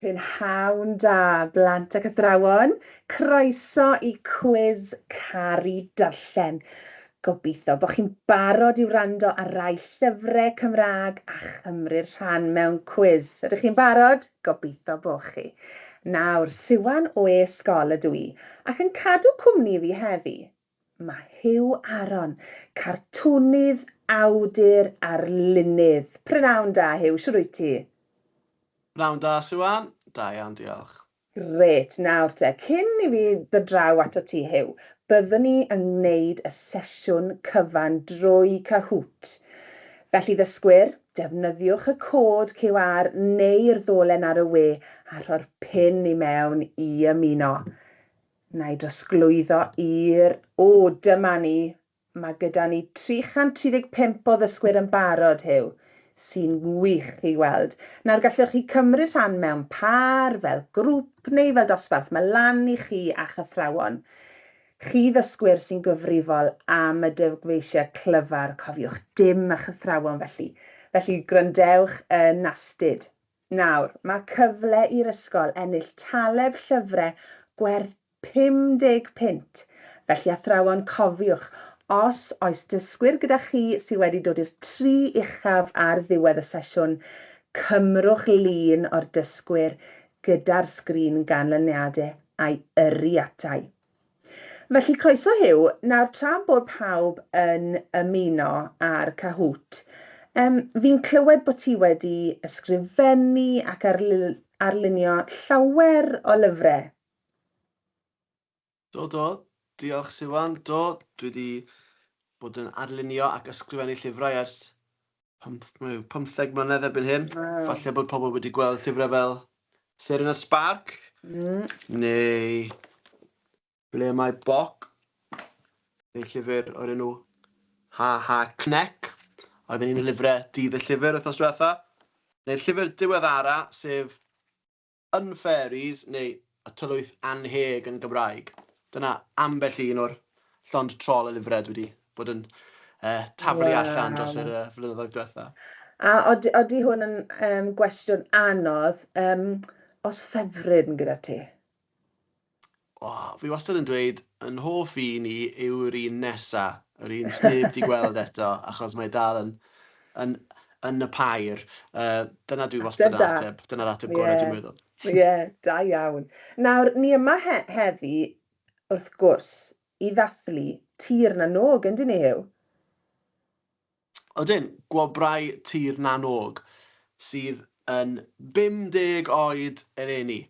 Prynhawn da, blant ac athrawon. Croeso i cwis Caru Darllen. Gobeithio bod chi'n barod i wrando ar rai llyfrau Cymraeg a chymryd rhan mewn cwis. Ydych chi'n barod? Gobeithio bod chi. Nawr, Siwan o E-sgol ydw i, ac yn cadw cwmni fi heddi, mae Huw Aaron, cartwnydd, awdur, arlunydd. Prynhawn da, Huw, shwd wyt ti? Prynhawn da, Siwan. Da iawn, diolch. Grêt, nawr te, cyn i fi ddod draw ato ti, Huw, byddwn ni yn gwneud y sesiwn cyfan drwy Kahoot. Felly ddysgwyr, defnyddiwch y cod QR neu'r ddolen ar y we a rhoi'r pin i mewn i ymuno. Na i drosglwyddo i'r... O, dyma ni! Mae gyda ni 335 o ddysgwyr yn barod, Huw, sy'n wych i weld. Nawr, gallwch chi cymryd rhan mewn pâr, fel grŵp neu fel dosbarth. Mae lan i chi a'ch athrawon. Chi ddysgwyr sy'n gyfrifol am y dyfeisiau clyfar, cofiwch, dim eich athrawon felly. Felly, gwrandewch yn astud. Nawr, mae cyfle i'r ysgol ennill taleb llyfrau gwerth 50 punt. Felly athrawon, cofiwch, os oes dysgwyr gyda chi sydd wedi dod i'r tri uchaf ar ddiwedd y sesiwn, cymrwch lun o'r dysgwyr gyda'r sgrin ganlyniadau a'i yrru atai. Felly, croeso Huw. Nawr, tra bod pawb yn ymuno ar Kahoot, um, fi'n clywed bod ti wedi ysgrifennu ac arlunio llawer o lyfrau. Do, do. Diolch, Siwan. Do, dwi wedi bod yn arlunio ac ysgrifennu llyfrau ers 15 mlynedd erbyn hyn. Wow. Falle bod pobl wedi gweld llyfrau fel Seren a Spark, neu Ble mae Boc, neu llyfr o'r enw Ha Ha Cnec, oedd yn un o lyfrau Dydd y Llyfr wythnos diwetha, neu'r llyfr diweddara, sef Unfairies neu Y Tylwyth Annheg yn Gymraeg. Dyna ambell un o'r llond trol o lyfrau dwi wedi bod yn taflu allan dros yr flynyddoedd diwetha. A odi, odi hwn yn gwestiwn anodd, os ffefryn gyda ti? O, fi wastad yn dweud, yn hoff un i yw'r un nesa, yr un sneb 'di gweld eto, achos mae dal yn, yn, yn y pair. Dyna dwi wastad yn ateb, dyna'r ateb gorau dwi'n meddwl. Ie, yeah, da iawn. Nawr, ni yma he heddi, wrth gwrs, i ddathlu Tir na Nog, yndyn ni, Huw? Odyn, Gwobrau Tir na Nog, sydd yn 50 oed eleni.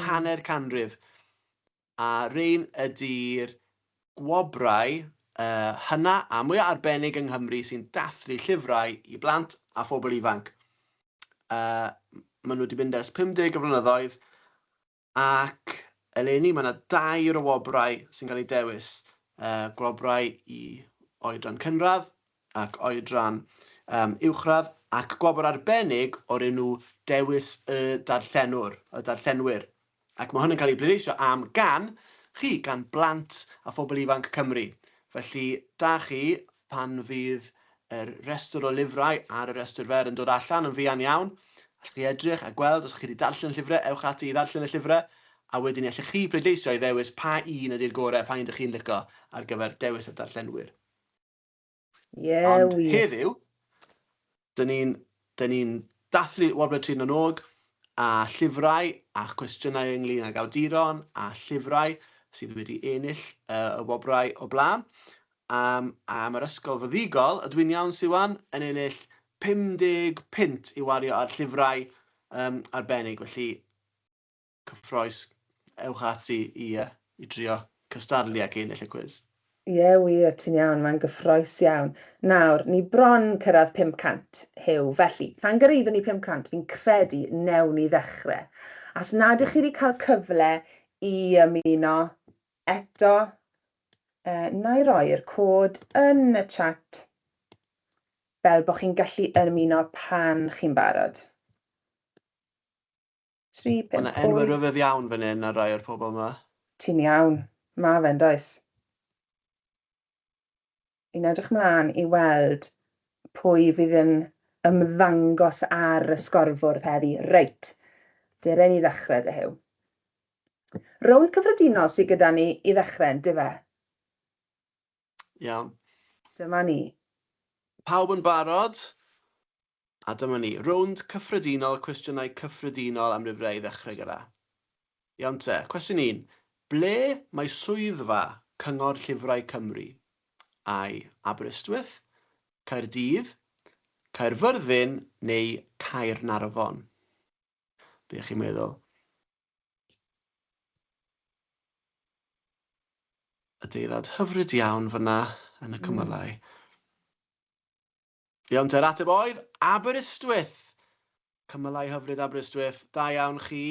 Hanner canrif. A rhein ydy'r gwobrau hyna a mwya arbennig yng Nghymru sy'n dathlu llyfrau i blant a phobl ifanc. Maen nhw wedi mynd ers 50 o flynyddoedd ac eleni mae yna dair o wobrau sy'n cael eu dewis. Gwobrau i oedran cynradd ac oedran uwchradd ac gwobr arbennig o'r enw Dewis y Darllenwr, y Darllenwyr. Ac mae hwn yn cael ei bleidleisio am gan chi, gan blant a phobl ifanc Cymru. Felly, da chi pan fydd yr rhestr o lyfrau ar y rhestr fer yn dod allan yn fuan iawn. Allwch chi edrych a gweld os chi wedi darllen llyfrau, ewch ati i ddarllen y llyfrau, a wedyn allwch chi pleidleisio i ddewis pa un ydy'r gorau, pa un dych chi'n licio ar gyfer dewis y darllenwyr. Ie, Ond wir. Heddiw, dyn ni'n dyn ni'n dathlu Wobrau Tir na n-Og a llyfrau a chwestiynau ynglyn ag awduron a llyfrau sydd wedi ennill y wobrau o blaen. Um, a mae'r ysgol feddygol, ydw i'n iawn Siwan, yn ennill 50 punt i wario ar llyfrau um, arbennig. Felly cyffrous, ewch ati i i drio cystadlu ac ennill y cwis. Ie wir, ti'n iawn, mae'n gyffrous iawn. Nawr, ni bron cyrraedd 500, Huw, felly, pan gyraeddwn ni 500, fi'n credu newn ni ddechrau. Os nad ych chi wedi cael cyfle i ymuno eto, na i roi'r cod yn y chat fel bod chi'n gallu ymuno pan chi'n barod. 3, 5, Mae yna enwau rhyfedd iawn fan hyn ar rai o'r pobl yma. Ti'n iawn. Mae fe'n does. Fi'n edrych mlaen i weld pwy fydd yn ymddangos ar y sgorfwrdd heddi. Reit. Dere ni ddechrau de Huw. Rownd cyffredinol sydd gyda ni i ddechrau, yndyfe? Iawn. Dyma ni. Pawb yn barod? A dyma ni. Rownd cyffredinol, cwestiynau cyffredinol am lyfrau i ddechrau gyda. Iawn te. Cwestiwn 1. Ble mae swyddfa Cyngor Llyfrau Cymru? Ai Aberystwyth, Caerdydd, Caerfyrddin neu Caernarfon? Be chi'n meddwl? Adeilad hyfryd iawn fyna yn y cymylau. Iawn te'r ateb oedd Aberystwyth! Cymylau hyfryd Aberystwyth. Da iawn chi.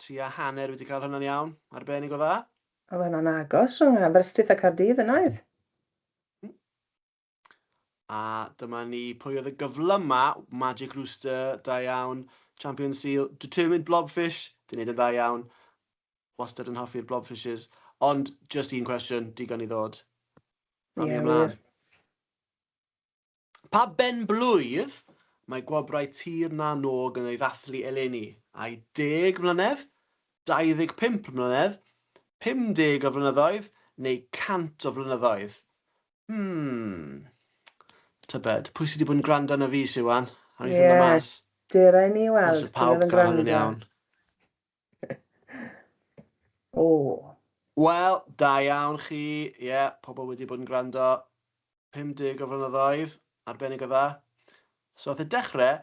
Tua hanner wedi cael hwnna'n iawn. Arbennig o dda. Oedd hwnna'n agos rhwng Aberystwyth a Caerdydd yn oedd? A dyma ni, pwy oedd y gyflyma? Magic Rooster, da iawn. Champion Seal, Determined Blobfish, di wneud yn dda iawn. Wastad yn hoffi'r blobfishes. Ond, just un cwestiwn, digon i ddod. Awn ni ymlaen. Pa ben-blwydd mae Gwobrau Tir na n-Og yn ei ddathlu eleni? Ai 10 mlynedd, 25 mlynedd, 50 o flynyddoedd neu 100 o flynyddoedd? Hmm. Tybed, pwy sydd wedi bod yn gwrando arno fi, Siwan? Awn ni ffindo mas. Ie, dere i ni weld pwy oedd yn pawb cael hwn yn gwrando. iawn. O. Wel, da iawn chi. Ie, yeah, pobl wedi bod yn gwrando 50 o flynyddoedd, arbennig o dda. So, ath e dechrau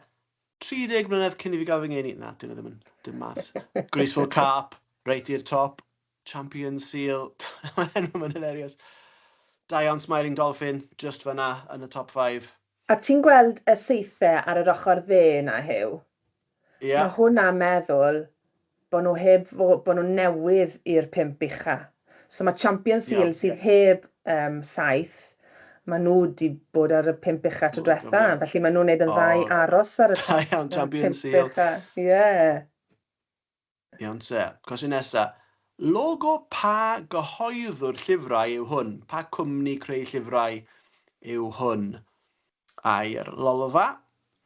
30 mlynedd cyn i fi gael fy ngeni. Na, dyn nhw ddim yn, dim maths. Graceful Carp, reit i'r top. Champion Seal, mae'n enw mae'n hilarious. Da iawn Smiling Dolphin, just fyna yn y top 5. A ti'n gweld y saethau ar yr ochr dde 'na, Huw? Ie. Mae hwnna'n meddwl bod nhw heb fo- bod nhw'n newydd i'r pump ucha. So mae Champion Seal sydd heb saeth, maen nhw 'di bod ar y pump ucha tro dwetha, felly maen nhw'n neud yn dda i aros ar y Da iawn Champion pump Seal. ucha. Ie. Iawn te. Cwestiwn nesa. Logo pa gyhoeddwr llyfrau yw hwn? Pa cwmni creu llyfrau yw hwn? Ai'r Lolfa,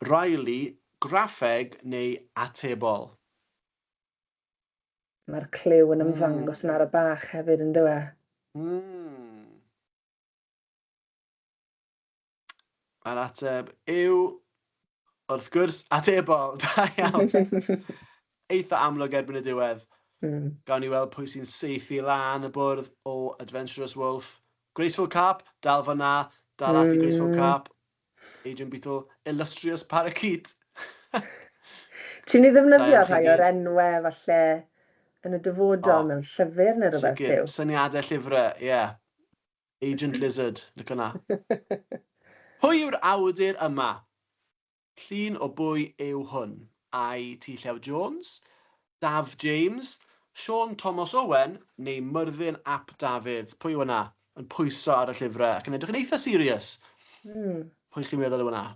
Riley, Graffeg neu Atebol? Mae'r cliw yn ymddangos yn ara bach hefyd, yn dyw e? A'r ateb yw, wrth gwrs, atebol. Da iawn. Eitha amlwg erbyn y diwedd. Gawn ni weld pwy sy'n saethu lan y bwrdd o Adventurous Wolf. Graceful Carp, dal fyna. Dal ati Graceful Carp. Agent Beetle, Illustrious Parakeet. Ti'n mynd i ddefnyddio rhai o'r enwau falle yn y dyfodol mewn llyfr neu rhywbeth, Sicr, syniadau llyfrau, ie. Yeah. Agent Lizard, licio 'na. Pwy yw'r awdur yma? Llun o bwy yw hwn? Ai T Llew Jones, Daf James, Siôn Tomos Owen neu Myrddin ap Dafydd? Pwy yw hwnna? Yn pwyso ar y llyfrau ac yn edrych yn eitha serious. Pwy chi'n meddwl yw hwnna?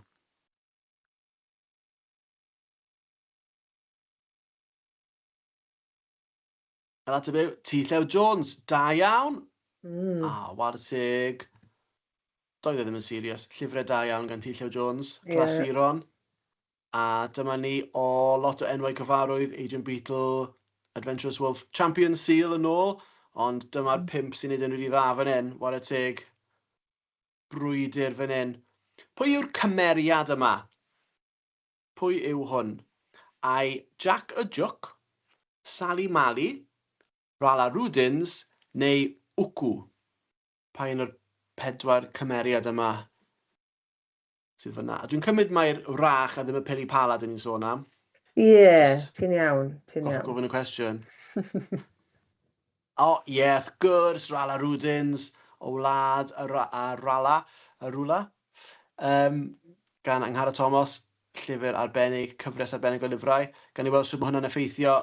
Yr ateb yw T Llew Jones. Da iawn. A, ware teg. Doedd e ddim yn serious. Llyfrau da iawn gan T Llew Jones. Clasuron. A dyma ni o lot o enwau cyfarwydd. Agent Beetle, Adventurous Wolf, Champion Seal yn ôl. Ond dyma'r pump sy'n neud yn rili dda fan hyn. Ware teg. Brwydr fan hyn. Pwy yw'r cymeriad yma? Pwy yw hwn? Ai Jac y Jwc, Sali Mali, Rala Rwdins neu Wcw? Pa un o'r pedwar cymeriad yma sydd fan'na? A dwi'n cymryd mai'r wrach a ddim y pili pala 'dyn ni'n sôn am. Ie, ti'n iawn, ti'n iawn. Gorfod gofyn y cwestiwn. O, ie, wrth gwrs, Rala Rwdins o wlad y Ra- a Rala, y Rwla, yym, gan Angharad Tomos, llyfr arbennig, cyfres arbennig o lyfrau. Gawn ni weld sut mae hwnna'n effeithio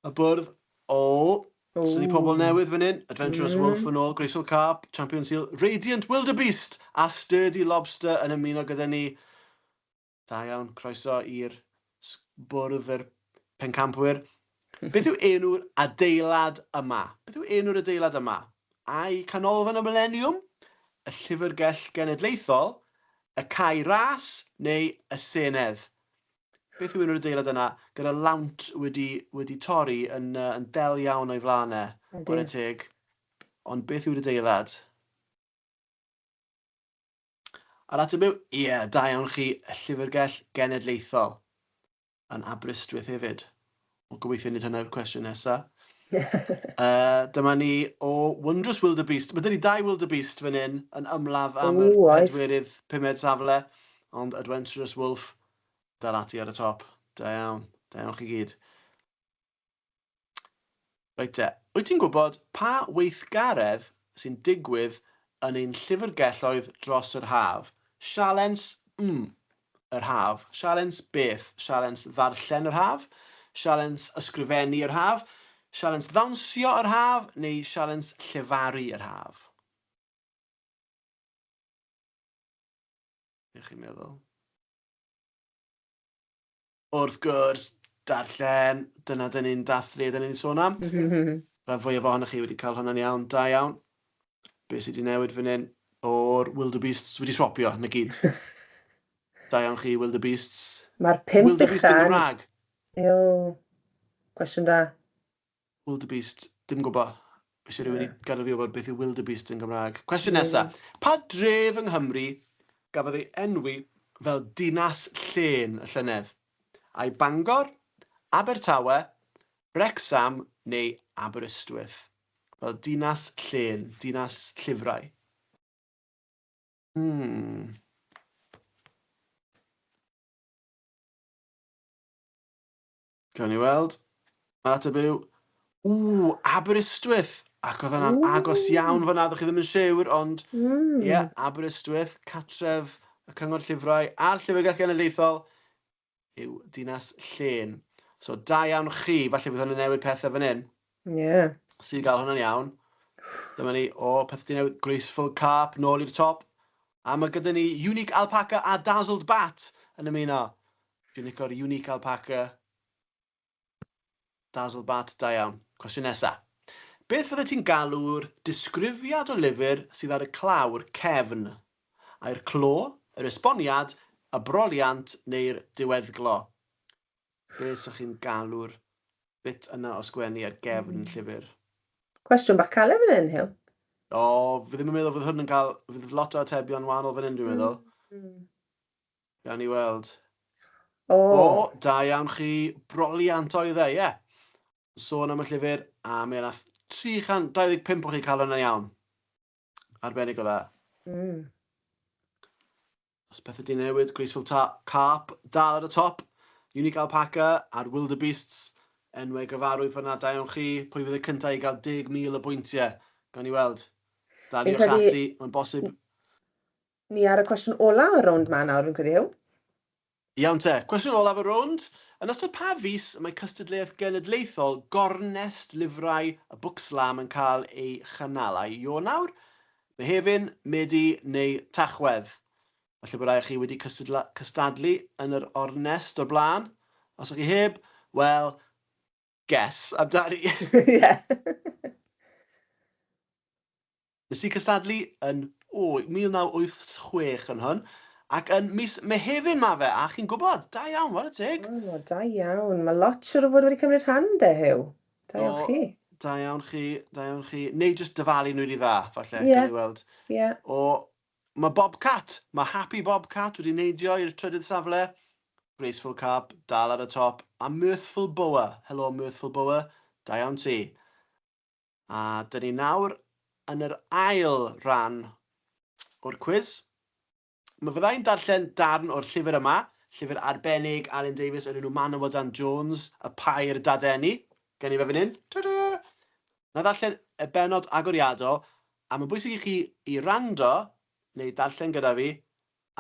y bwrdd. O, so ni pobl newydd fan hyn, Adventurous Wolf yn ôl, Graceful Carp, Champion Seal, Radiant Wildebeest a Sturdy Lobster yn ymuno gyda ni. Da iawn, croeso i'r bwrdd yr pencampwyr. Beth yw enw'r adeilad yma? Beth yw enw'r adeilad yma? Ai Canolfan y Mileniwm, y Llyfrgell Genedlaethol, y Cae Ras neu y Senedd? Beth yw enw'r adeilad yna gyda lawnt wedi, wedi torri yn, uh, yn del iawn o'i flaen e? Chwarae teg. Ond beth yw'r adeilad? A'r ateb yw, ie, da iawn chi, y Llyfrgell Genedlaethol yn Aberystwyth hefyd. O, gobeithio nid hynna yw'r cwestiwn nesa. uh, dyma ni o Wondrous Wildebeest. Mae dyn ni dau Wildebeest fan hyn yn ymladd am yr pedwerydd, pumed safle. Ond Adventurous Wolf dal ati ar y top. Da iawn. Da iawn chi gyd. Reit te. Wyt ti'n gwybod pa weithgaredd sy'n digwydd yn ein llyfrgelloedd dros yr haf? Sialens mm yr haf. Sialens beth? Sialens ddarllen yr haf? Sialens ysgrifennu yr haf? Sialens ddawnsio yr haf? Neu sialens llefaru yr haf? Be chi'n meddwl? Wrth gwrs, darllen, dyna dyn ni'n dathlu a dyn ni'n sôn am. Rhan fwyaf ohonoch chi wedi cael hwnna'n iawn, da iawn. Be sydd wedi newid fan hyn? O'r wildebeests wedi swapio, na gyd. Da iawn chi, wildebeests. Mae'r pump Wildebeest yn uchan... Gymraeg. Ew, cwestiwn da. Wildebeest, dim yn gwybod. Eisiau rhywun i gadael fi wybod beth yw wildebeest yn Gymraeg. Cwestiwn nesaf. Pa dref yng Nghymru gafodd ei enwi fel Dinas Llên y llynedd? Ai Bangor, Abertawe, Wrecsam neu Aberystwyth? Fel Dinas Llên, Dinas Llyfrau. Hmm. Gawn ni weld. Mae'r ateb yw, ww, Aberystwyth! Ac oedd hwnna'n agos iawn fan'na, ddech chi ddim yn siwr, ond ie, mm. yeah, Aberystwyth, catref y Cyngor Llyfrau a'r Llyfrgell Genedlaethol yw Dinas Llên. So da iawn chi, falle fydd hwnna'n newid pethau fan hyn. Ie. Yeah. Sy'n gael hwnna'n iawn. Dyma ni, o, peth di newid, Graceful Carp, nôl i'r top. A mae gyda ni Unique Alpaca a Dazzled Bat yn ymuno. Dwi'n licio'r Unique Alpaca. Dazzle Bat, da iawn. Cwestiwn nesa. Beth fyddet ti'n galw'r disgrifiad o lyfr sydd ar y clawr cefn? Ai'r clo, yr esboniad, y broliant neu'r diweddglo? Be 'sech chi'n galw'r bit yna o sgwennu ar gefn llyfr? Cwestiwn bach caled fan hyn, Huw. O, fi ddim yn meddwl fydd hwn yn cael... Fydd lot o atebion wahanol fan hyn, dwi'n meddwl. Gawn ni weld. O! O, da iawn chi. Broliant oedd e, ie. Sôn am y llyfr, a mi nath 325 o chi cael hwnna'n iawn. Arbennig o dda. Os pethau di newid, Graceful Ta Carp dal ar y top. Unique Alpaca a'r Wildebeests, enwau gyfarwydd fan'na, da iawn chi. Pwy fydd y cyntaf i gael 10,000 o bwyntiau? Gawn ni weld. Daliwch ati, mae'n bosib. Ni ar y cwestiwn olaf y rownd 'ma nawr, fi'n credu, Huw. Iawn te. Cwestiwn olaf y rownd. Yn ystod pa fis y mae cystadleuaeth genedlaethol Gornest Lyfrau y Book Slam yn cael ei chynnal? Ai Ionawr, Mehefin, Medi neu Tachwedd? Falle bod rai o chi wedi cystadlu yn yr ornest o'r blaen. Os ych chi heb, wel, guess amdani. Ie. Nes i cystadlu yn, o, 1986 yn hwn, ac yn mis Mehefin ma' fe, a chi'n gwybod, da iawn, whare teg. O, da iawn. Mae lot siŵr o fod wedi cymryd rhan de, Huw. Da iawn chi. Da iawn chi, da iawn chi. Neu jyst dyfalu'n rili dda, falle, Ie. gawn ni weld. Ie. O, mae Bobcat, mae Happy Bobcat wedi neidio i'r trydydd safle. Graceful Carp, dal ar y top. A Mirthful Boa, helo Mirthful Boa, da iawn ti. A dyn ni nawr yn yr ail ran o'r cwis. Mi fydda i'n darllen darn o'r llyfr yma, llyfr arbennig Alun Davies o'r enw Manawydan Jones, Y Pair Dadeni. Gen i fe fan hyn. Ta-da! Na ddarllen y bennod agoriadol, a mae'n bwysig i chi i wrando neu darllen gyda fi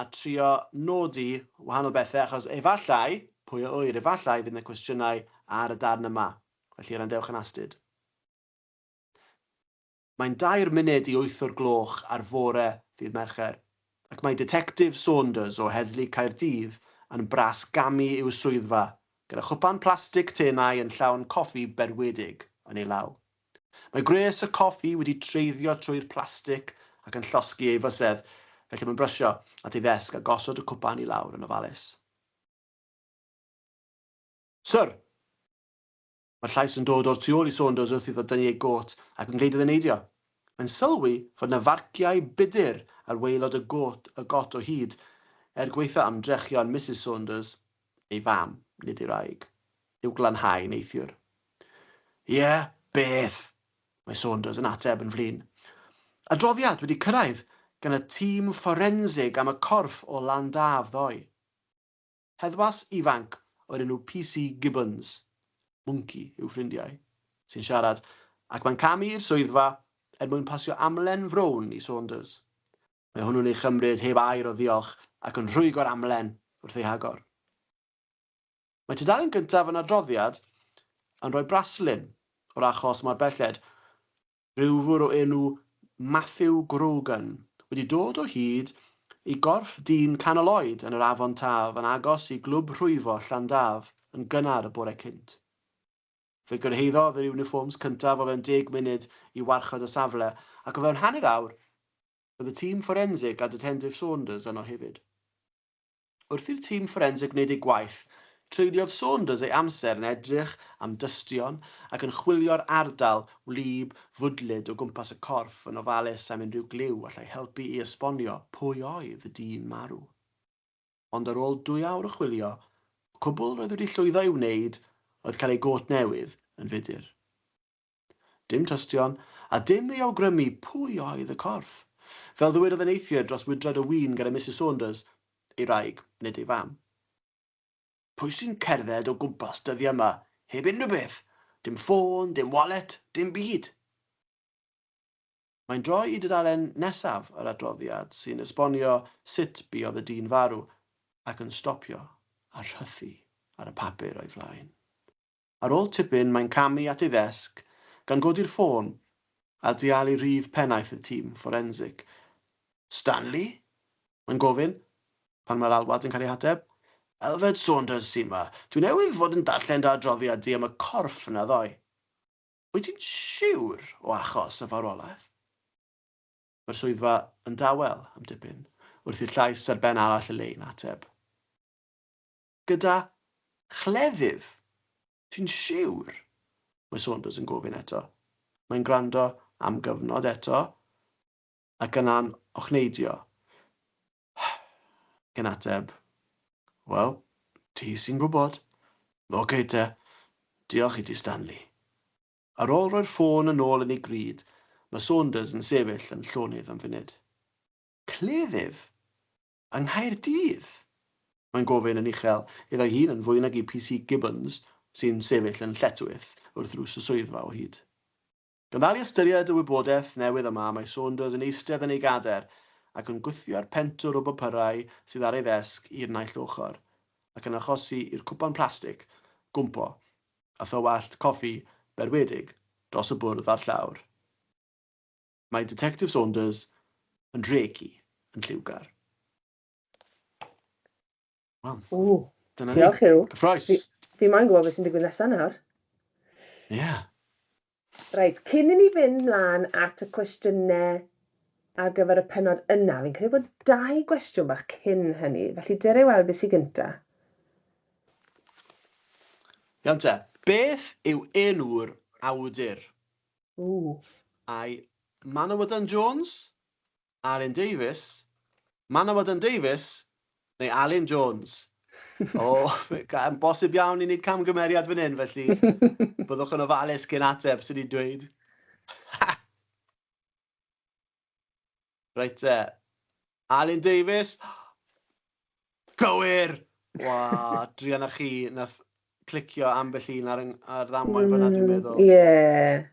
a trio nodi wahanol bethau, achos efallai, pwy a ŵyr, efallai fydd 'na cwestiynau ar y darn yma. Felly wrandewch yn astud. Mae'n dair munud i wyth o'r gloch ar fore ddydd Mercher, ac mae Ditectif Saunders o Heddlu Caerdydd yn brasgamu i'w swyddfa gyda chwpan plastig tenau yn llawn coffi berwedig yn ei law. Mae gwres y coffi wedi treiddio trwy'r plastig ac yn llosgi ei fysedd, felly mae'n brysio at ei ddesg a gosod y cwpan i lawr yn ofalus. Syr! Mae'r llais yn dod o'r tu ôl i Saunders wrth iddo dynnu ei got ac yn gwneud iddo neidio. Mae'n sylwi fod 'na farciau budr ar waelod y got, y got o hyd, er gwaetha ymdrechion Misus Saunders, ei fam, nid ei wraig, i'w glanhau neithiwr. Ie, beth? Mae Saunders yn ateb yn flin. Adroddiad wedi cyrraedd gan y tîm fforensig am y corff o Landaf ddoe. Heddwas ifanc o'r enw PC Gibbons, Mwnci i'w ffrindiau, sy'n siarad, ac mae'n camu i'r swyddfa er mwyn pasio amlen frown i Saunders. Mae hwnnw'n ei chymryd heb air o ddiolch ac yn rhwygo'r amlen wrth ei hagor. Mae tudalen gyntaf yn adroddiad yn rhoi braslun o'r achos mor belled. Rhywfwr o enw Matthew Grogan wedi dod o hyd i gorff dyn canol oed yn yr Afon Taf yn agos i Glwb Rhwyfo Llandaf yn gynnar y bore cynt. Fe gyrhaeddodd yr iwnifforms cyntaf o fewn deg munud i warchod y safle ac o fewn hanner awr roedd y tîm fforensig a Ditectif Saunders yno hefyd. Wrth i'r tîm fforensig wneud eu gwaith, treuliodd Saunders ei amser yn edrych am dystion ac yn chwilio'r ardal wlyb fwdlyd o gwmpas y corff yn ofalus am unrhyw gliw allai helpu i esbonio pwy oedd y dyn marw. Ond ar ôl dwy awr o chwilio, y cwbl roedd wedi llwyddo i'w wneud oedd cael ei gôt newydd yn fudr. Dim tystion, a dim i awgrymu pwy oedd y corff. Fel ddywedodd e neithiwr dros wydrad o win gyda Misus Saunders, ei wraig, nid ei fam. Pwy sy'n cerdded o gwmpas dyddiau yma heb unrhyw beth? Dim ffôn, dim wallet, dim byd. Mae'n droi i dudalen nesaf yr adroddiad sy'n esbonio sut buodd y dyn farw ac yn stopio a rhythu ar y papur o'i flaen. Ar ôl tipyn, mae'n camu at ei ddesg, gan godi'r ffôn a dialu rhif pennaeth y tîm fforensig. Stanley? Mae'n gofyn, pan mae'r alwad yn cael ei hateb. Elfed Saunders sy 'ma. Dwi newydd fod yn darllen dy adroddiad di am y corff 'na ddoe. Wyt ti'n siwr o achos y farwolaeth? Mae'r swyddfa yn dawel am dipyn, wrth i'r llais ar ben arall y lein ateb. Gyda chleddyf? Ti'n siwr? Mae Saunders yn gofyn eto. Mae'n gwrando am gyfnod eto, ac yna'n ochneidio. Ac yn ateb, Wel, ti sy'n gwybod. Ocê te. Diolch i ti, Stanley. Ar ôl rhoi'r ffôn yn ôl yn ei grud, mae Saunders yn sefyll yn llonydd am funud. Cleddyf? Yng Nghaerdydd? Mae'n gofyn yn uchel iddo'i hun yn fwy nag i PC Gibbons, sy'n sefyll yn lletchwith wrth ddrws y swyddfa o hyd. Gan ddal i ystyried y wybodaeth newydd yma, mae Saunders yn eistedd yn ei gadair ac yn gwthio'r pentwr o bapurau sydd ar ei ddesg i'r naill ochr, ac yn achosi i'r cwpan plastig gwmpo a thywallt coffi berwedig dros y bwrdd a'r llawr. Mae Detective Saunders yn regi yn lliwgar. Wel, Ww, dyna ni. diolch Huw. Cyffroes. Fi, fi moyn gwybod beth sy'n digwydd nesaf nawr. Ie. Yeah. Reit, cyn i ni fynd mlaen at y cwestiynau ar gyfer y pennod yna, fi'n credu bod dau gwestiwn bach cyn hynny, felly dere i weld beth sy'n gynta. Iawn te, beth yw enw'r awdur? Ww. Ai Manawydan Jones, Alun Davies, Manawydan Davies neu Alun Jones? O, yn bosib iawn i wneud camgymeriad fan hyn, felly byddwch yn ofalus cyn ateb, sy'n ni'n dweud. Reit te. Alun Davies. Cywir! Wa, druan â chi, nath clicio ambell un ar, ar ddamwain fyna, dwi'n meddwl. Ie. Yeah.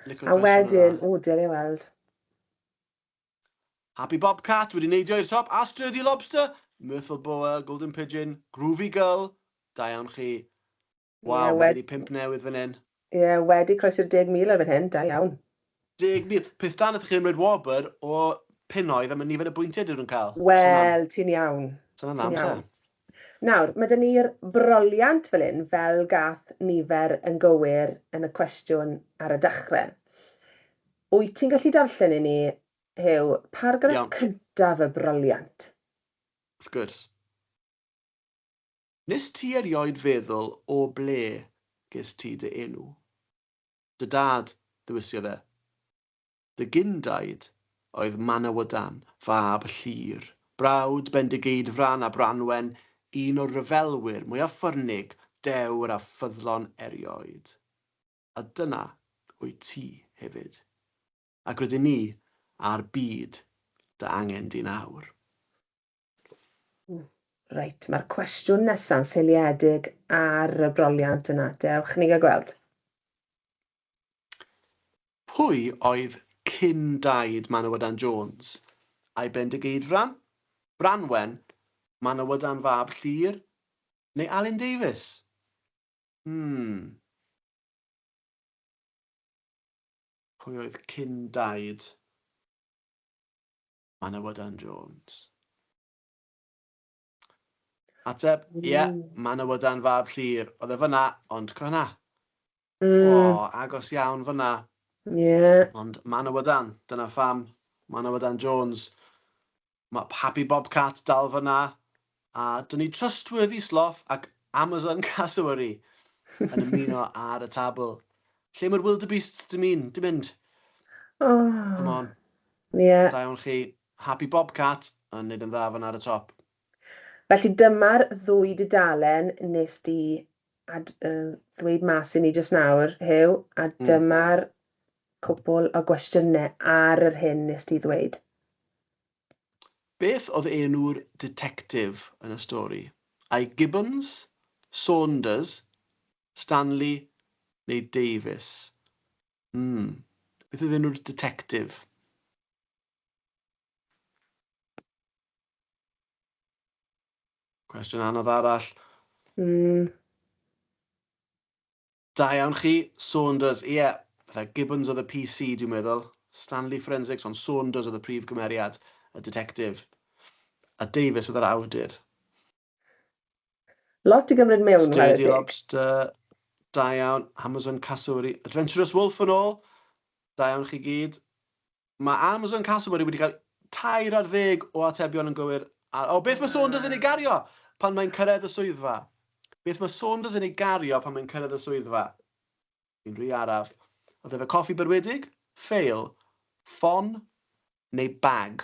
Licio'r A cwestiwn wedyn, yna. o, dere weld. Happy Bobcat wedi neidio i'r top, a Sturdy Lobster, Mirthful Boa, Golden Pigeon, Groovy Gull. Da iawn chi. Waw, Ie, mae gen i pump newydd fan hyn. Ie, wedi croesi'r 10,000 erbyn hyn, da iawn. 10,000. Peth da wnaethoch chi gymryd wobr o punnoedd am y nifer o bwyntiau dyn nhw'n cael. Wel, ti'n iawn. Sy'n Ti'n amser. iawn. Nawr, mae 'da ni'r broliant fel hyn, fel gath nifer yn gywir yn y cwestiwn ar y dechrau. Wyt ti'n gallu darllen i ni, Huw, paragraff Iawn. cyntaf y broliant? Wrth gwrs. Nes ti erioed feddwl o ble ges ti dy enw? Dy dad, ddewisiodd e. Dy gyn-daid oedd Manawydan, fab Llŷr, brawd Bendigeidfran a Branwen, un o'r rhyfelwyr mwyaf ffyrnig, dewr a ffyddlon erioed. A dyna wyt ti hefyd. Ac rydyn ni a'r byd dy angen di nawr. Reit, mae'r cwestiwn nesa'n seiliedig ar y broliant yna. Dewch i ni gael gweld. Pwy oedd cyn-daid Manawydan Jones? Ai Bendigeidfran, Branwen, Manawydan fab Llŷr, neu Alun Davies? Hmm. Pwy oedd cyn-daid Manawydan Jones? Ateb, ie, yeah, Manawydan fab Llŷr. Oedd e fyna, ond co hynna. O, agos iawn fyna. Ie. Yeah. Ond Manawydan, dyna pham. Manawydan Jones. Mae Happy Bobcat dal fyna. A dyn ni Trustworthy Sloth ac Amazon Cassowary yn ymuno ar y tabl. Lle mae'r wildebeests di mynd? Di mynd? Oh. Come on. Yeah. Da iawn chi. Happy Bobcat yn neud yn dda fyna ar y top. Felly dyma'r ddwy dudalen nes di ad, uh, ddweud mas i ni jyst nawr, Huw, a dyma'r cwpl o gwestiynau ar yr hyn nes di ddweud. Beth oedd enw'r ditectif yn y stori? Ai Gibbons, Saunders, Stanley neu Davies? Beth oedd enw'r ditectif? Cwestiwn anodd arall. Da iawn chi. Saunders, ie. Yeah. Fatha Gibbons oedd y PC, dwi'n meddwl. Stanley Forensics, ond Saunders oedd y prif gymeriad, y detective. A Davies oedd yr awdur. Lot i gymryd mewn, chwarae Sturdy teg. Lobster, da iawn. Amazon Cassowary, Adventurous Wolf yn ôl. Da iawn chi gyd. Mae Amazon Cassowary wedi cael 13 o atebion yn gywir. A, o, beth mae Saunders yn ei gario pan mae'n cyrraedd y swyddfa? Beth mae Saunders yn ei gario pan mae'n cyrraedd y swyddfa? Fi'n rhy araf. Oedd efe coffi berwedig, ffeil, ffon neu bag?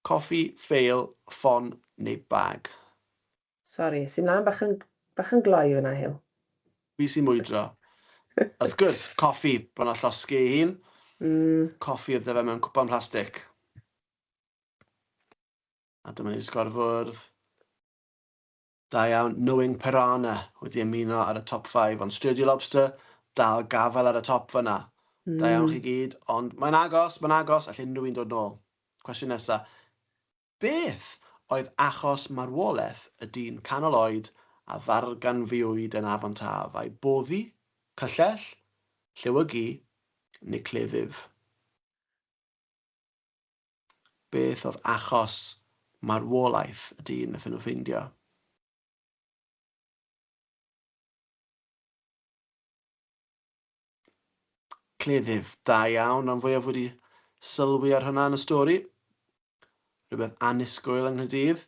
Coffi, ffeil, ffon neu bag? Sori, es i mlaen bach yn, bach yn gloi fyna, Huw. Fi sy'n mwydro. Wrth gwrs, coffi, bron â llosgi ei hun. Coffi oedd 'da fe mewn cwpan plastig. A dyma ni'r sgorfwrdd. Da iawn, Knowing Piranha wedi ymuno ar y top 5, ond Sturdy Lobster dal gafael ar y top fyna. Da iawn chi gyd, ond mae'n agos, mae'n agos, alle unrhyw un dod nôl. Cwestiwn nesa. Beth oedd achos marwolaeth y dyn canol oed a ddarganfuwyd yn Afon Taf, ai boddi, cyllell, llewygu neu cleddyf? Beth oedd achos marwolaeth y dyn wnaethon nhw ffeindio? Cleddyf, da iawn, rhan fwyaf wedi sylwi ar hwnna yn y stori. Rhywbeth annisgwyl yng Nghaerdydd.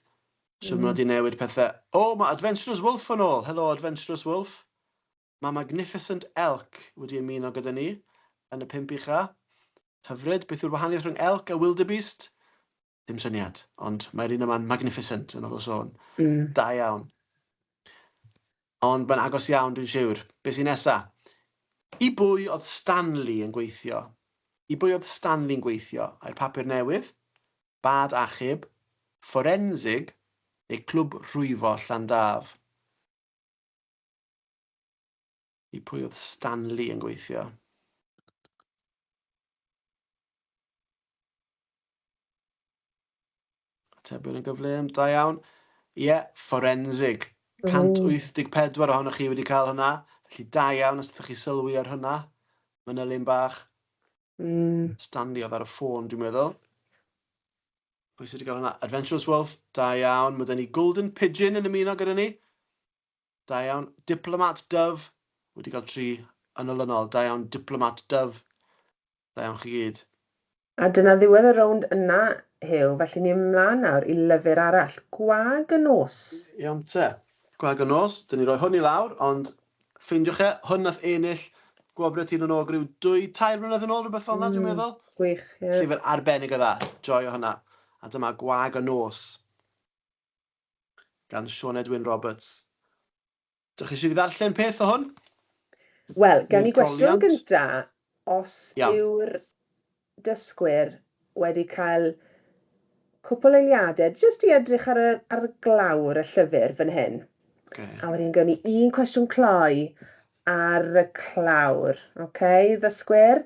Siwr mm. wedi newid pethau. O, oh, mae Adventurous Wolf yn ôl. Helo, Adventurous Wolf. Mae Magnificent Elk wedi ymuno gyda ni yn y pump ucha. Hyfryd, beth yw'r wahaniaeth rhwng elk a wildebeest? Dim syniad, ond mae'r un yma'n magnificent yn ôl y sôn. Da iawn. Ond mae'n agos iawn, dwi'n siwr. Be sy'n nesa? I bwy oedd Stanley yn gweithio? I bwy oedd Stanley'n gweithio? Ai'r papur newydd, bad achub, fforensig neu clwb rhwyfo Llandaf? I pwy oedd Stanley yn gweithio? Atebion yn gyflym, da iawn. Ie, yeah, forensig. 184 ohonoch chi wedi cael hwnna. Felly da iawn os ydych chi sylwi ar hwnna. Manylun bach. Stanley oedd ar y ffôn, dwi'n meddwl. Pwy sydd wedi cael hwnna? Adventurous Wolf, da iawn. Mae 'da ni Golden Pigeon yn ymuno gyda ni. Da iawn. Diplomat Dove, wedi cael tri yn olynol. Da iawn, Diplomat Dove. Da iawn chi gyd. A dyna ddiwedd y rownd yna. Huw, felly ni'n mlaen nawr i lyfr arall, Gwag y Nos. Iawn te. Gwag y Nos, dyn ni roi hwn i lawr, ond ffeindiwch e, hwn nath ennill Gwobrau Tir na n-Og ryw dwy, tair mlynedd yn ôl, rhywbeth fel 'na, dwi'n meddwl. Gwych, ie. Llyfr arbennig o dda, joio hwnna. A dyma Gwag y Nos gan Sioned Wyn Roberts. Dych chi eisiau fi ddarllen peth o hwn? Wel, gan i gwestiwn gynta, os yw'r dysgwyr wedi cael cwpl eiliadau jyst i edrych ar y, ar y glawr y llyfr fan hyn. Okay. A wedyn gawn ni un cwestiwn cloi ar y clawr. Okay, ddysgwyr,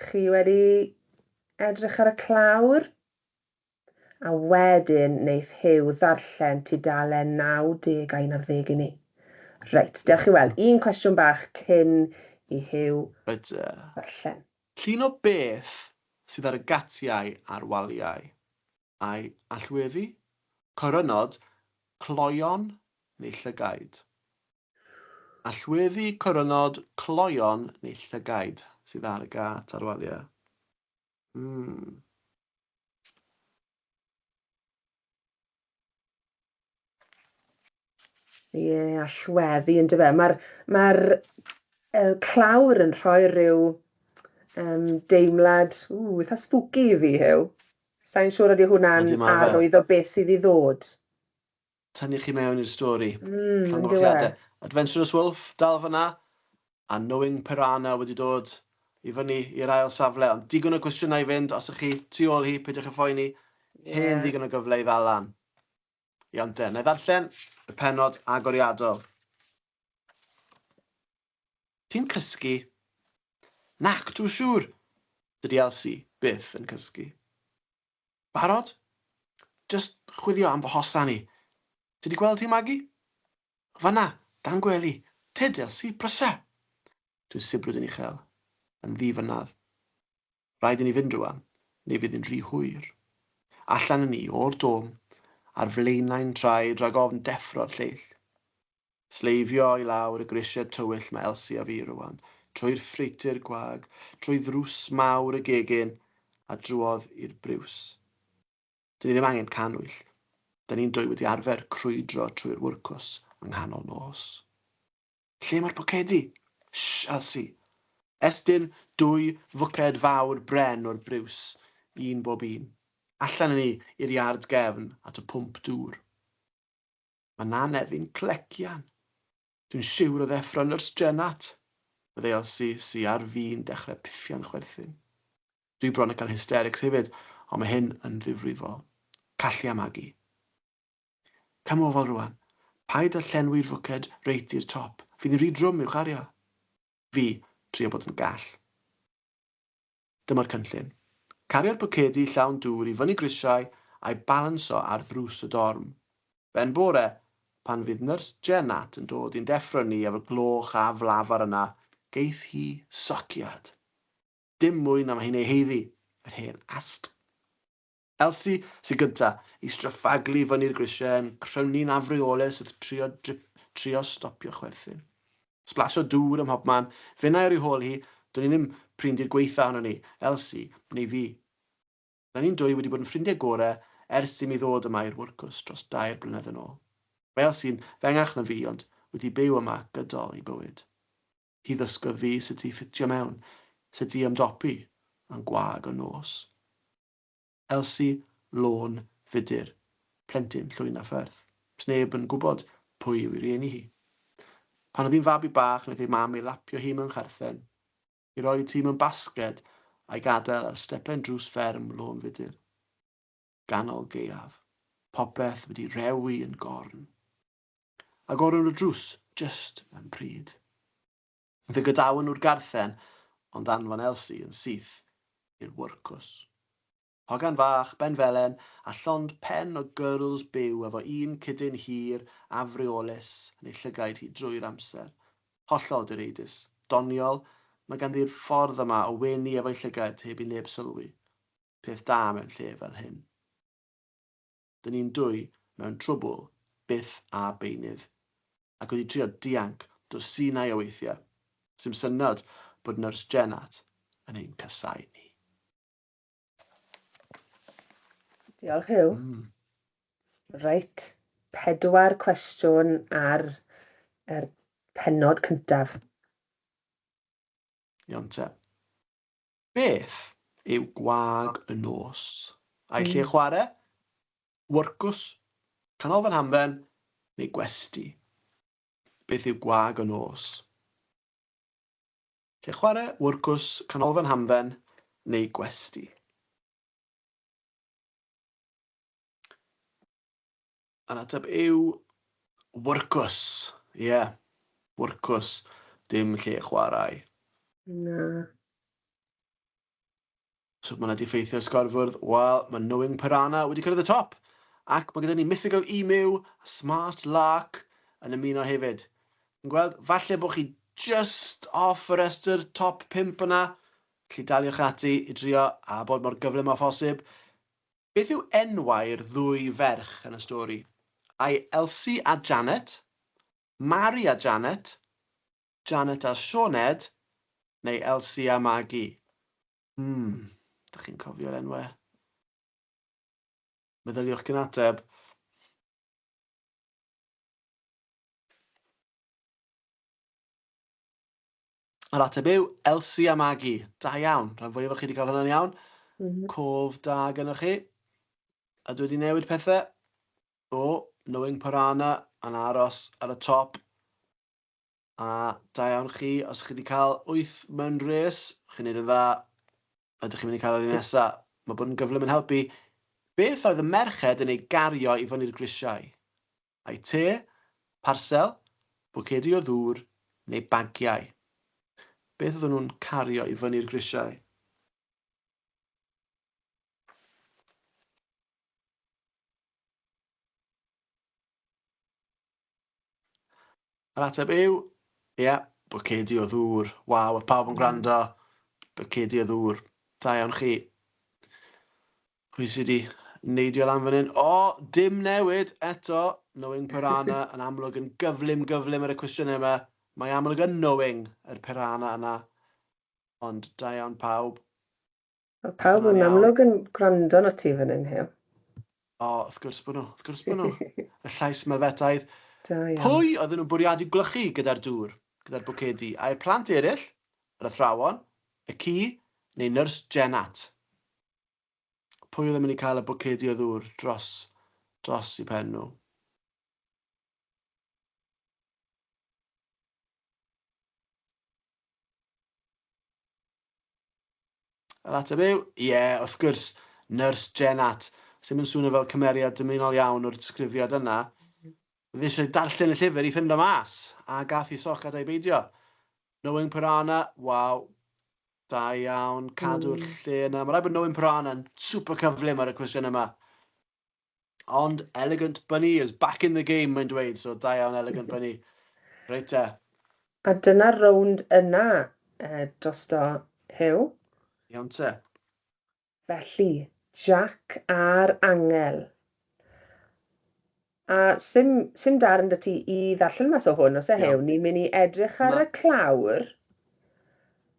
chi wedi edrych ar y clawr? A wedyn wneith Huw ddarllen tudalen 90 a 11 i ni. Reit, dewch i weld. Un cwestiwn bach cyn i Huw Reit, te. ddarllen. Llun o beth sydd ar y gatiau a'r waliau? Ai allweddi, corynod, cloeon neu llygaid? Allweddi, corynod, cloeon neu llygaid sydd ar y gât a'r waliau? Hmm. Ie, yeah, allweddi yn dyfe. Mae'r ma clawr yn rhoi rhyw um, deimlad, ww, eitha spooky i fi, Huw. Sa'n siŵr ydy hwnna'n arwydd o beth sydd i ddod. Tynnu chi mewn i'r stori. Llongyfarchiadau. Adventurous Wolf, dal fyna. A Knowing Piranha wedi dod i fyny i'r ail safle. Ond digon o gwestiynau i fynd, os ych chi tu ôl hi, peidiwch â phoeni. Hen ddigon o gyfle i ddal lan. Iawn te, na i ddarllen y pennod agoriadol. Ti'n cysgu? Nac, dwi'n siŵr! Dydy Elsi byth yn cysgu. Barod? Jyst chwilio am fy hosan i. Ti 'di gweld hi, Magi? Fan'na, dan gwely. Tyd, Elsi, brysia! Dwi'n sibrwd yn uchel, yn ddi-fynadd. Rhaid i ni fynd rwan, neu fydd hi'n rhy hwyr. Allan â ni, o'r dôm, ar flaenau'n traed rhag ofn deffro'r lleill. Sleifio i lawr y grisiau tywyll mae Elsi a fi rwan, trwy'r ffreutur gwag, trwy ddrws mawr y gegin, a drwodd i'r briws. Dyn ni ddim angen cannwyll. Dyn ni'n dwy wedi arfer crwydro trwy'r wyrcws yng nghanol nos. Lle mae'r pocedi? Shh, Elsi! Estyn dwy fwced fawr bren o'r briws, un bob un. Allan â ni i'r iard gefn at y pwmp dŵr. Mae Nan Eddi'n clecian. Dwi'n siwr o ddeffro Nyrs Jenat. Fydde Elsi sy ar fin dechrau piffian chwerthin. Dwi bron a cael hysterics hefyd, ond mae hyn yn ddifrifol. Callia Magi. Cam ofal rwan. Paid â llenwi'r fwced reit i'r top. Fydd hi'n rhy drwm i'w chario. Fi, trio bod yn gall. Dyma'r cynllun. Cario'r bwcedi llawn dŵr i fyny grisiau a'i balansio ar ddrws y dorm. Ben bore, pan fydd nyrs Jenat yn dod i'n deffro ni efo'r gloch aflafar yna, geith hi sociad. Dim mwy na mae hi'n ei haeddu, yr hen ast. Elsi sy gynta i stryffaglu fyny'r grisiau yn crynu'n afreolus wrth trio trio stopio chwerthin. Sblasio dŵr ym mhobman, finnau ar ei hôl hi, do'n i ddim prin 'di'r gwaetha ohonon ni, Elsi neu fi. Da ni'n dwy wedi bod yn ffrindiau gore ers i mi ddod yma i'r wyrcws dros dair blynedd yn ôl. Mae Elsi'n fengach na fi ond wedi byw yma gydol ei bywyd. Hi ddysgodd fi sut i ffitio mewn, sut i ymdopi yn gwag o nos. Elsi, Lôn, Fudur, plentyn llwyn a pherth. Sneb yn gwybod pwy yw ei rieni hi. Pan oedd hi'n fabi bach wnaeth ei mam ei lapio hi mewn charthen, i roi hi mewn basged a'i gadael ar stepen drws fferm Lôn Fudur. Ganol gaeaf. Popeth wedi rhewi yn gorn. Agoron nhw'r drws jyst mewn pryd. Fe gadawon nhw'r garthen, ond anfon Elsi yn syth i'r wyrcws. Hogan fach, benfelen, a llond pen o gyrls byw efo un cudyn hir afreolus yn ei llygaid hi drwy'r amser. Hollol direidus. Doniol, mae ganddi'r ffordd yma o wenu efo'i llygaid heb i neb sylwi. Peth da mewn lle fel hyn. Dyn ni'n dwy mewn trwbwl byth a beunydd, ac wedi trio dianc dwsinau o weithiau. Sdim syndod bod Nyrs Jenat yn ein casáu ni. Diolch Huw. Reit, pedwar cwestiwn ar yr pennod cyntaf. Iawn te. Beth yw gwag y nos? Ai lle chwarae, wyrcws, canolfan hamdden neu gwesty? Beth yw gwag y nos? Lle chwarae, wyrcws, canolfan hamdden neu gwesty? Yr ateb yw wyrcws. Ie, yeah, wyrcws. Dim lle chwarae. Na. So mae yna 'di ffeithio sgorfwrdd. Wel, mae Knowing Piranha wedi cyrraedd y top. Ac mae gyda ni Mythical Emu a Smart Lark yn ymuno hefyd. Yn gweld, falle bod chi just off y rhestr top 5 yna. Felly daliwch ati i drio a bod mor gyflym â phosib. Beth yw enwau'r ddwy ferch yn y stori? Ai Elsie a Janet, Mari a Janet, Janet a Sioned, neu Elsie a Maggie? Hmm, dych chi'n cofio'r enwau? Meddyliwch cyn ateb. Yr ateb yw Elsie a Maggie. Da iawn. Rhan fwyaf o chi wedi cael hwnna'n iawn. Cof da gynnwch chi. A dwi wedi newid pethau. O, Knowing Piranha yn aros ar y top. A da iawn chi. Os chi wedi cael 8 mewn res, chi'n neud yn dda. Ydych chi'n mynd i cael yr un nesa? Mae bod yn gyflym yn helpu. Beth oedd y merched yn ei gario i fyny'r grisiau? Ai te, parsel, bwcedi o ddŵr neu bagiau? Beth oedden nhw'n cario i fyny'r grisiau? Yr ateb yw, ie, bwcedi o ddŵr. Waw, oedd pawb yn gwrando. Bwcedi o ddŵr. Da iawn chi. Pwy sydd wedi neidio lan fan hyn? O, dim newid eto. Knowing Piranha yn amlwg yn gyflym gyflym ar y cwestiynau yma. Mae amlwg yn knowing yr piranha yna. Ond da iawn pawb. Mae pawb yn amlwg yn gwrando arnot ti fan hyn, Huw. O, wrth gwrs bod nhw, wrth gwrs bod nhw. Y llais melfetaidd. Da iawn. Pwy oedden nhw'n bwriadu gwlychu gyda'r dŵr, gyda'r bwcedi? Ai'r plant eraill, yr athrawon, y ci, neu nyrs Jenat? Pwy oedd yn mynd i cael y bwcedi o ddŵr dros, dros i pen nhw? Yr ateb yw, ie, wrth gwrs, nyrs Jenat. Sy'm yn swnio fel cymeriad dymunol iawn o'r disgrifiad yna. Oedd eisiau darllen y llyfr i ffindo mas, a gath i soc ada'i beidio. Knowing Piranha, waw, da iawn, cadw'r lle yna. Mae rhaid bod Knowing Piranha yn super cyflym ar y cwestiwn yma. Ond Elegant Bunny is back in the game, mae'n dweud, so da iawn Elegant Bunny. Reit te. A dyna'r rownd yna eh, drosto, Huw. Iawn te. Felly, Jack a'r Angel. A sim, sim darn 'da ti i ddarllen mas o hwn, os e Huw, ni'n mynd i edrych ar y clawr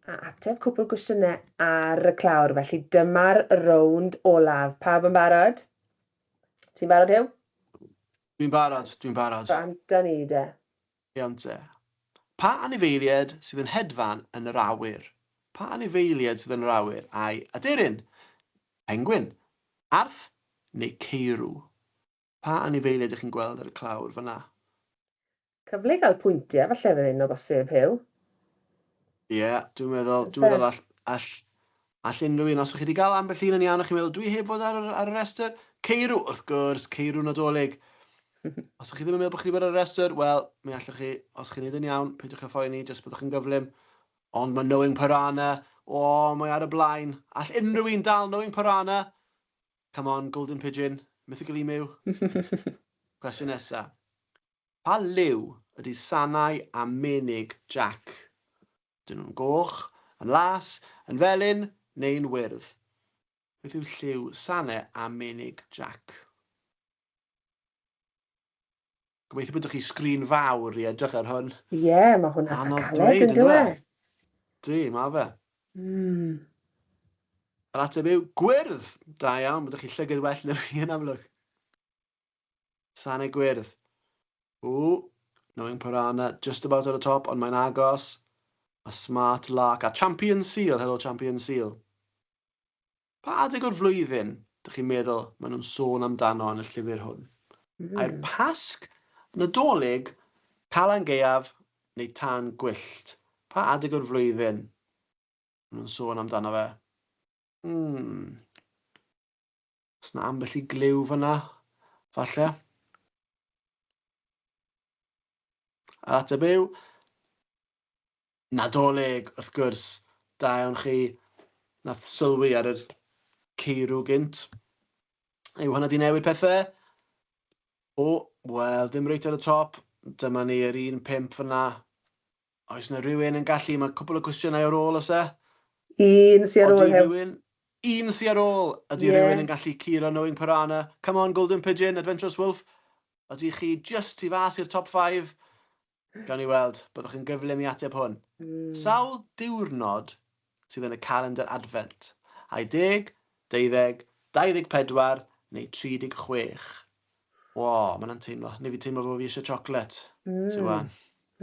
a ateb cwpl gwestiynau ar y clawr. Felly dyma'r rownd olaf. Pawb yn barod? Ti'n barod, Huw? Dwi'n barod, dwi'n barod. Bant â ni de. Iawn te. Pa anifeiliaid sydd yn hedfan yn yr awyr? Pa anifeiliaid sydd yn yr awyr? Ai aderyn, pengwin, arth neu ceirw? Pa anifeiliaid ych chi'n gweld ar y clawr fan'na? Cyfle i gael pwyntiau falle fan hyn o bosib, Huw. Ie, dwi'n meddwl, dwi'n meddwl all, all, all unrhyw un, os ych chi wedi cael ambell un yn iawn a chi'n meddwl, dwi heb fod ar, ar y rhestr, ceirw, wrth gwrs, ceirw Nadolig. Os ych chi ddim yn meddwl bod chi wedi bod ar y rhestr, wel, mi allwch chi, os chi'n neud yn iawn, peidiwch â phoeni, jyst byddwch yn gyflym. Ond mae Knowing Piranha, o, mae ar y blaen. All unrhyw un dal Knowing Piranha? Come on, Golden Pigeon, Mythical Emu. Cwestiwn nesa. Pa liw ydy sanau a menig Jack? Ydyn nhw'n goch, yn las, yn felyn neu'n wyrdd? Beth yw lliw sanau a menig Jack? Gobeithio bod chi sgrin fawr i edrych ar hwn. Ie, yeah, mae hwnna'n Anodd caled dweud, yn dyw e? Di, mae fe. Yr ateb yw gwyrdd! Da iawn, byddwch chi llygad well na fi yn amlwg. Sanau gwyrdd. Ww, Knowing Piranha, just about at the top, ond mae'n agos. A Smart Lark, a Champion Seal, hello Champion Seal. Pa adeg o'r flwyddyn dych chi'n meddwl maen nhw'n sôn amdano yn y llyfr hwn? Ai'r Pasg, Nadolig, Calan Gaeaf neu Tân Gwyllt? Pa adeg o'r flwyddyn maen nhw'n sôn amdano fe? Hmm. Oes 'na ambell i gliw fan'na, falle? A'r ateb yw Nadolig, wrth gwrs. Da iawn chi. Nath sylwi ar yr ceirw gynt. Yw hwnna di newid pethau? O, wel, ddim reit ar y top. Dyma ni yr un pump fyna. Oes na rhywun yn gallu? Mae cwpl o cwestiynau ar ôl, oes e? Un sy ar ôl, Ydy Huw. rhywun... Un sy ar ôl! Ydy rhywun yn gallu curo Knowing Piranha? Come on, Golden Pigeon, Adventurous Wolf. Ydy chi just tu fas i'r top 5? Gawn ni weld. Byddwch yn gyflym i ateb hwn. Sawl diwrnod sydd yn y calendr Adfent? Ai deg, deuddeg, 24 neu 36? Wo, ma' hwnna'n teimlo... Neu fi teimlo fel fi eisiau chocolate. Siwan.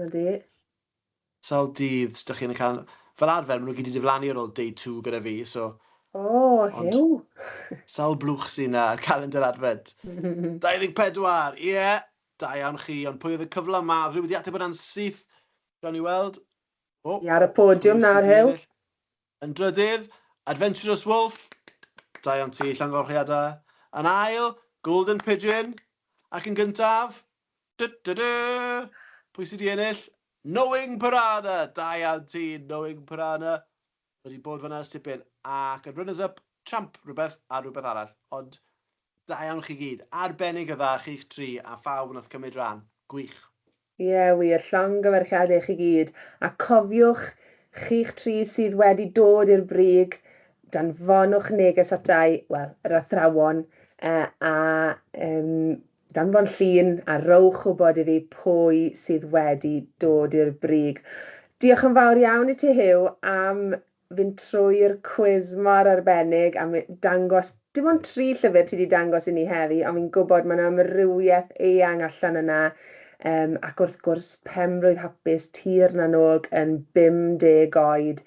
Ydy. Sawl dydd dych chi yn y calendr? Fel arfer, maen nhw gyd 'di diflannu ar ôl day two gyda fi, so... O, Ond Huw! Sawl blwch sy'n ar calendr Adfent? 24! Ie! Da iawn chi, ond pwy oedd y cyfle 'ma? Oedd rhywun wedi ateb hwnna'n syth? Gawn ni weld. O, Ni ar y podiwm pwy nawr, sydd 'di Huw. ennill? Yn drydydd, Adventurous Wolf. Da iawn ti, llongyfarchiadau. Yn ail, Golden Pigeon. Ac yn gyntaf, du, du, du, pwy sydd wedi ennill? Knowing Piranha! Da iawn ti, Knowing Piranha. Wedi bod fan'na ers tipyn. Ac y runners up, Champ rhywbeth a rhywbeth arall. Ond da iawn chi gyd. Arbennig o dda chi'ch tri a phawb wnaeth cymryd rhan. Gwych. Ie wir, llongyfarchiadau i chi gyd. A cofiwch, chi'ch tri sydd wedi dod i'r brig, danfonwch neges ata i, wel, yr athrawon, a danfon llun a rowch wybod i fi pwy sydd wedi dod i'r brig. Diolch yn fawr iawn i ti Huw am fynd trwy'r cwis mor arbennig am dangos, dim ond tri llyfr ti 'di dangos i ni heddi, ond fi'n gwybod mae 'na amrywiaeth eang allan yna, ac wrth gwrs Penblwydd Hapus Tir na n-Og yn 50 oed.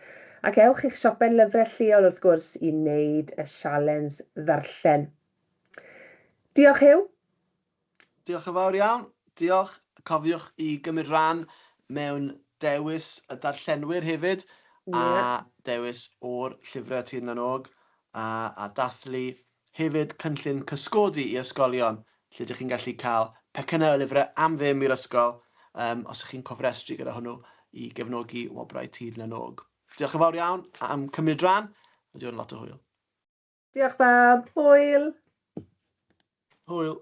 Ac ewch i'ch siopau lyfrau lleol wrth gwrs i wneud y sialens ddarllen. Diolch Huw. Diolch yn fawr iawn. Diolch. Cofiwch i gymryd rhan mewn dewis y darllenwyr hefyd, a dewis o'r llyfrau Tir na n-Og, a, a dathlu hefyd cynllun cysgodi i ysgolion, lle ydych chi'n gallu cael pecynnau o lyfrau am ddim i'r ysgol, um, os ydych chi'n cofrestru gyda hwnnw i gefnogi Wobrau Tir na n-Og. Diolch yn fawr iawn am cymryd rhan. Mae wedi bod yn lot o hwyl. Diolch bawb. Hwyl. Hwyl.